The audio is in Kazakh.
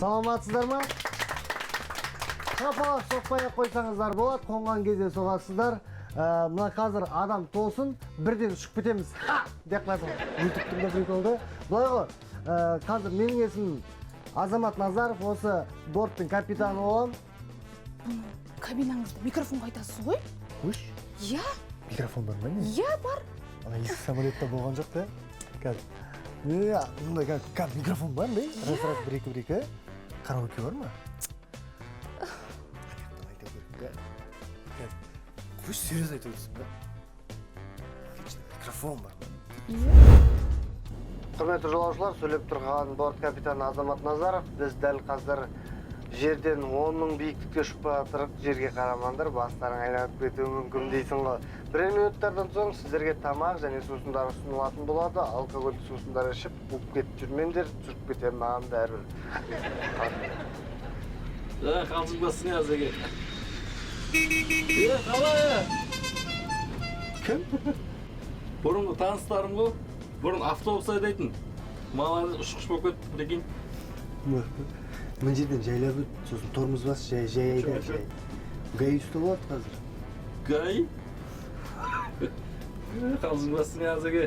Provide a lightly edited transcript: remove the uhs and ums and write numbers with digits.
Саламатсыздар ма? Шапалақ соқпай ақ қойсаңыздар болады, қонған кезде соғасыздар. Мына қазір адам толсын, бірден ұшып кетеміз. Ха! Деп қоясың. Өйтіп тұрда прикол да. Былай ғой, қазір менің есімім Азамат Назаров, осы борттың капитаны боламын. Кабинаңызда микрофонға айтасыз ғой. Қойшы. Иә. Микрофон бар ма, не? Иә, бар. Ана ескі самолетта болған жоқ та. Қазір. Не, мындай қазір микрофон бар ма? Раз, раз, бір, екі, бір, екі. Караоке бар ма? Ана жақтан айта керек та. Қазір. Қойшы, серьезно айтып отырсың ба? Отлично, микрофон бар ма? Иә. Құрметті жолаушылар, сөйлеп тұрған борт капитаны Азамат Назаров. Біз дәл қазір жерден 10 мың биіктікте ұшып бара жатырық. Жерге қарамаңдар, бастарың айналып кетуі мүмкін дейсің ғой. Бірер минуттардан соң сіздерге тамақ және сусындар ұсынылатын болады. Алкогольді сусындар ішіп, қуып кетіп жүрмеңдер, түсіріп кетемін, маған бәрібір. Е, қалжыңдасың, Азеке. Е, қалай? Кім? Бұрынғы таныстарым ғой. Бұрын автобус айдайтын. Молодец, ұшқыш болып кетті, прикинь. Мына жерден жайлап өт, сосын тормоз бас, жай жай айда, жай. ГАИ ұстап алады қазір. ГАИ? Қалжыңдасың, Азеке.